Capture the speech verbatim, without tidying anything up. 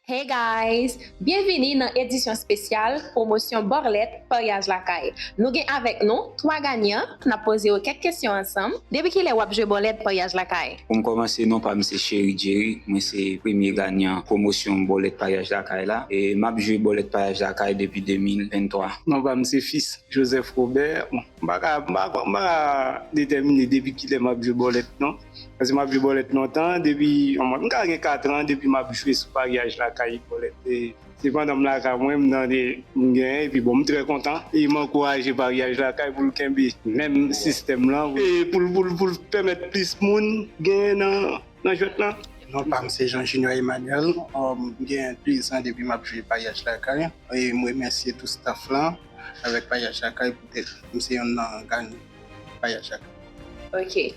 Hey guys! Byenvini nan edisyon espesyal pwomosyon bòlèt paryaj lakay. Nou gen avèk nou twa ganyan, n ap poze yo kèk kesyon ansanm. Depi kilè w ap jwe bòlèt paryaj lakay? Pou m kòmanse, non pa m se Cheri Jerry, mwen se premye ganyan pwomosyon bòlèt paryaj lakay la. E m ap jwe bòlèt paryaj lakay depi de mil venntwa. Non pa m se Fils Joseph Robert. Bon, m pa ka, m pa, m pa ka detèmine depi kilè m ap jwe bòlèt non. Paske m ap jwe bòlèt lontan, depi, m ka gen kat an depi m ap jwe sou paryaj lakay bòlèt. E se pandan m lakay mwen, m tande m genyen, epi bon, m trè kontan. E m ankouraje paryaj lakay pou l kenbe menm sistèm lan. E pou l, pou l, pou l pèmèt plis moun genyen nan, nan jwèt lan. Non pa m se Jean Junior Emmanuel. M gen de zan depi m ap jwe paryaj lakay. E m remèsye tout staff lan avèk paryaj lakay poutèt m se yonn nan ganyan paryaj lakay. Ok.